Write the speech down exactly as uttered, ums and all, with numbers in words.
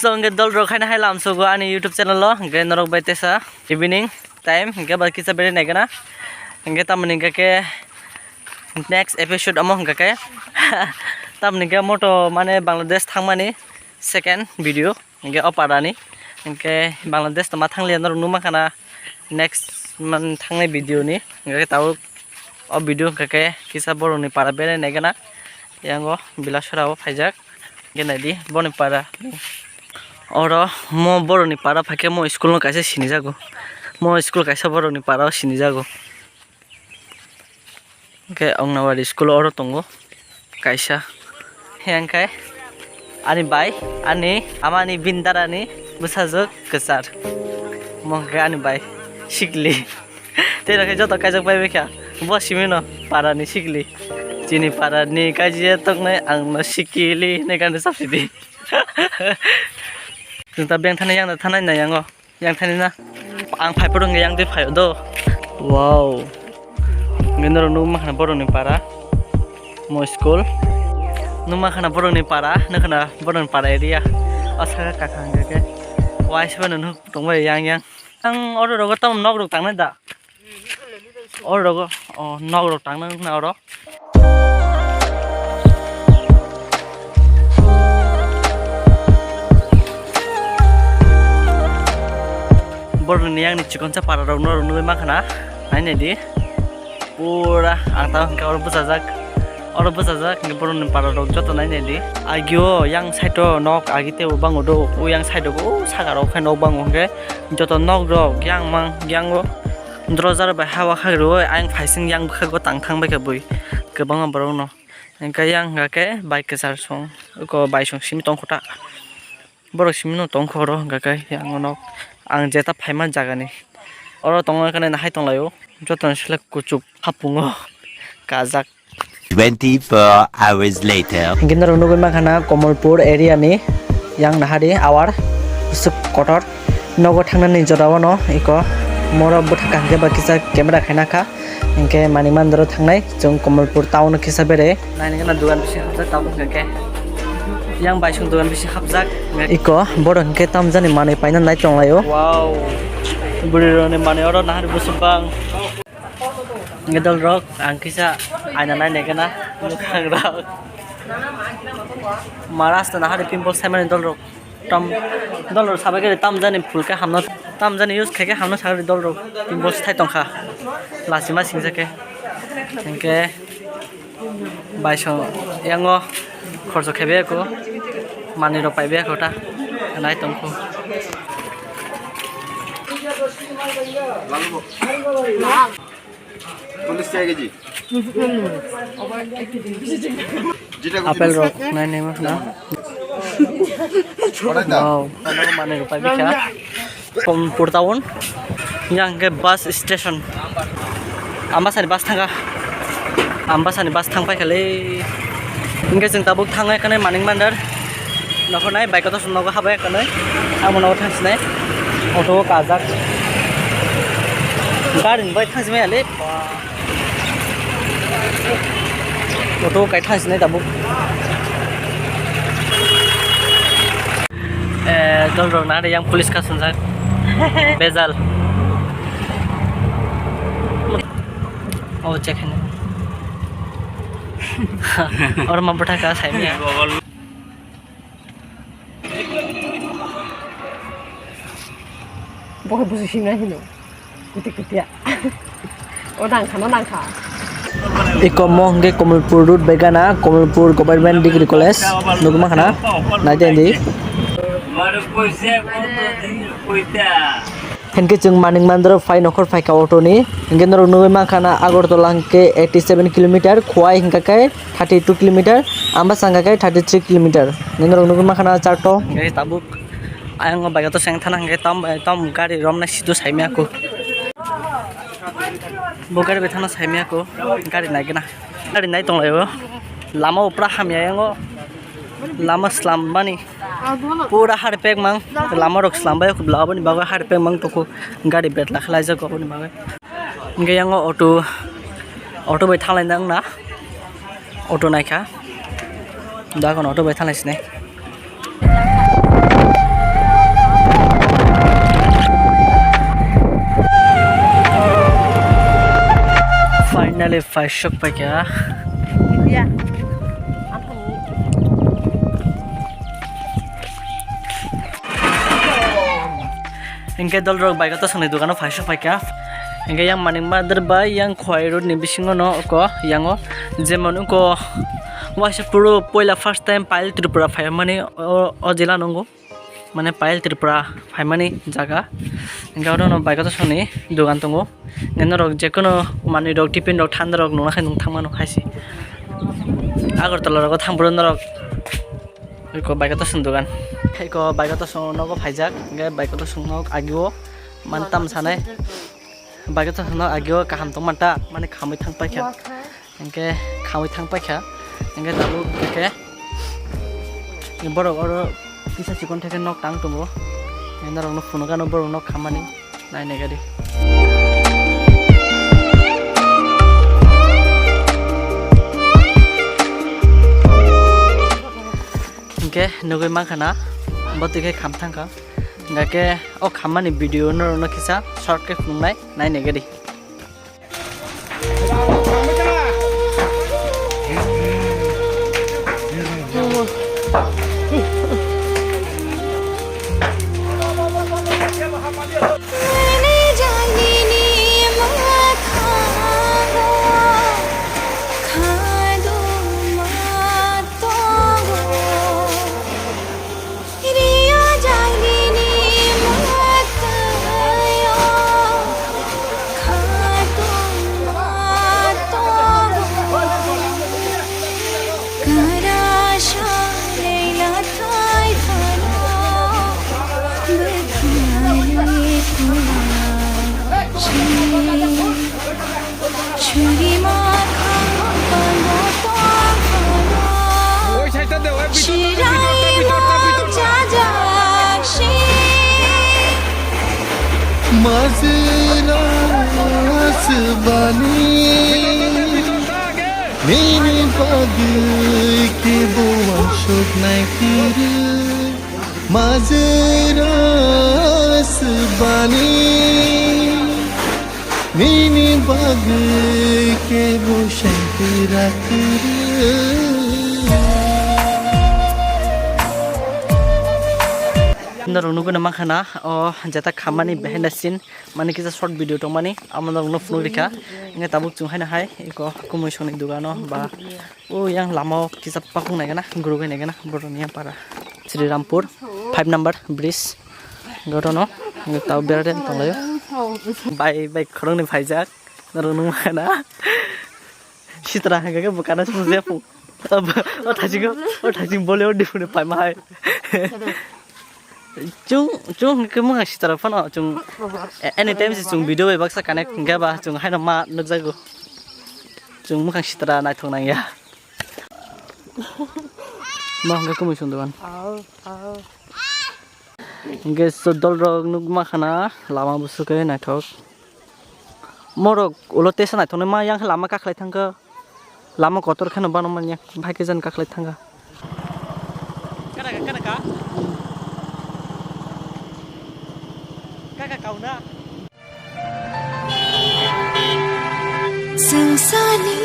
To hwnkhe dol rok haino hai lamsogo ani YouTube channel o, hwnkhe norok bai tesa evening time, hwnkhe ba kisa bere naikana, hwnkhe tamoni hwnkhe khe next episode omo hwnkhe khe tamoni hwnkhe moto mane Bangladesh thangmani second video. Hingke o parani, hingke Bangladesh tongma thangliya norok nukma khana next man thangnai video ni, hingke tabuk o video hingke kisa borokni para berai naikhe na, yango Bilasora o phaijak, hingke naidi boni para. Oro mo borokni para phaikhe mo school no kaisa sinijago, mo school kaisa borokni para o sinijago. Hingke Anganwadi school o oro tongo kaisa. Hingke ani bai, ani ama ni bini dara ni bwsajwk kwchar. Omo hingke ani bai sikli. Tei rok khe joto kaijak pai bai kha. Bo simi no para ni sikli. Chini para ni kaijak toknai ang no sikili hinui gana sapsidi. Chwng ta beng thani yang da thanai na yango. Yang thani na. Ang phai phuru hwnkhe yang twi phaio do. Wow. Hwnkhe norok nukma khana borokni para. Mo school. Nukma khana borokni para, nukha na borokni para area. O saka kakha hwnkhe khe. Waisa phano nuk tongbai yang yang. Ang oro rogo tamo nok rok tangnai da. Oro rogo, o nok rok tangnai na oro. Borokni yang ni chikonsa para rok no nugwi mankha na, nai nai di. Pura ang tamo hwnkhe oro bwchajak, oro bwchajak hwnkhe borokni para rok joto nai nai di. Agio yang side o nok agi tebo bango do, o yang side o o saka rok khe nok bango hwnkhe joto nok rok yang mang yang o. Drojar bai hawa khairwi ayang phaising yang bwkhago tang thang bai kha bui kwbangma borok no. Hwnkhe yang hwnkha khe bai kwchar song, oko bai song simi tong kho ta. Borok simi no tong kho oro hwnkha khe yang no ang jeta phaima jaga ni. Oro tongo khe nai hai tong lai o. Joto ni selek kuchuk hapung o kajak. Twenty-four hours later. Hingke norok nugwi mankha na Komolpur area ni yang nahari awar bwswk kotor nogo thangnani jora o no eko moro bwthak kaham khe ba kisa camera khaina kha hingke mani mandaro thangnai chwng Komolpur town o kisa bere naina gana dogan bisi hapjak tabuk hingke yang bai song dogan bisi hapjak eko borok hingke tamjani manwi paina nai tong lai o. Wow bwrwi rok ni manwi oro nahari bwswk bang. Hingke dol rok ang kisa aina nai nai gana mwkhang rok. Maras ta nahari pimples saimani dol rok tam dol rok sabai khe tam jani phul khe hamno tam jani use khe khe hamno sagri dol rok pimples thai tongkha lachima singsa khe hingke. Baisong yango khoroksa khe biyako manwi rok pai biyako ta nai tongkho. Apple rok nai nai ma khna. Wow, manwi rok pai bikha. Komolpur town yang ke bus station. Ambasani bus thangkha. Ambasani bus thang paikha le. Hingke chwng tabuk thangwi khanai Manik Mandar. Nokhornai bike o to nogo habai khanai. Amo nogo thangsinai. Auto o kajak. Gari ni bai thangsimaya le. Auto kai thang sinai tabuk. Eh, dol rok nari yang police ka sunjak. Bejal. Oh, check hene. Or ma bwtha ka sai mia. Bo khe busi simna hino. Kuti kutia. O nangkha, no nangkha. Iko mo hwnkhe Komolpur road bai gana, Komolpur Government Degree College. Nugma khana, naidi. Hwnkhe chwng Manik Mandar phai nokhor phaikha auto ni. Hwnkhe norok nugwi mankha na Agartala hwnkhe eighty seven kilometer, Khowai hwnkha khe thirty two kilometer, Ambasa hwnkha khe thirty three kilometer. Hwnkhe norok nugwi mankha na charto. Hwnkhe tabuk ayang o bike to seng thana hwnkhe tom, tom gari romnai sido saimaya kho. Bo gari bai thana saimaya kho, gari nai gana. Gari nai tong lai o. Lama o pura hamya yang o. Lama slam mani. Pura har pek mang. Lama rok slam bai kho, aboni bagwi har pek mang tokho. Gari betla khlai jak aboni bagwi. Hingke yang o auto, auto bai thalai nang na, auto naikha, dagon auto bai thalai sinai. Finally, phai sok paikha. Hingke dolrok bike o tosongni dogano phai sok paikha. Hingke yang manik madar bai yang khwai road ni bisingo no oko yango, jemon oko waisa puro poila first time Payal Tripura phaimani o, o jila nongo. Mane Payal Tripura phaimani jaga. Hingke oro no bike o tosongni dogan tongo. Hingke norok jekono manwi rok, tiffin rok, thanda rok nungna khe nung thangmano haise. Agartala rogo thangphuru norok eko bike o tosong dogan. Eko bike o tosong nogo phaijak. Hingke bike o tosong nog agio man tam sanai. Bike o tosong nog agio kaham tongmanta mane khamwi thang paikha. Hingke khamwi thang paikha, hingke tabuk hingke borok oro kisa chikon theke nok tang tongo, norokno phunukgano borok nok khammani nainai gadi. Hingke nugui mankha na bo twi khe kham thangkha, hingke o khammani video norokno kisa short khe phunuknai nainai gadi. Churi ma kha palo tong palo. Oi, side ta de, oi, bitor ta, bitor ta, bitor ta, bitor ta. Chirai ma chajak si. Majra sibani. Bitor ta, bitor ta, age. Nini bagwi kebo wasuk nai kiri. Majra sibani. Nini bagwi kebo sengkrak kwrwi. Norok nugwi na mankha na, o jeta khammani behind the scene, mane kisa short video tongmani, amo norokno phunuk rikha. Hingke tabuk chwng haino hai, eko kumui songni dogano ba O yang lama o kisa pakung nai gana, guruk nai gana, borok ni para. Sri Rampur, five number bridge. Goto no, tao berade tong layo. Bai, bai, khorok ni phaijak. Norok nung mana. Sitra hangke ke bukana sung je pung. O thajing, o thajing bole o dipune pai ma hai. Chung, chung ke mung sitra phano chung anytime se chung video bai baksa connect hingke ba chung haino ma nukjago. Chung mukhang sitra naithok nangya. Ma hwnkhe kumui song dogan. Hwnkhe so dolrok nukma khana lama busu khe naithok. Morok ulo tesa naithoknai ma yang khe lama kakhlai thangkha. Lama kotor kheno bano manya bhai khe jan kakhlai thangkha. Kana ka, kana ka? Kaka kauna. Sangsani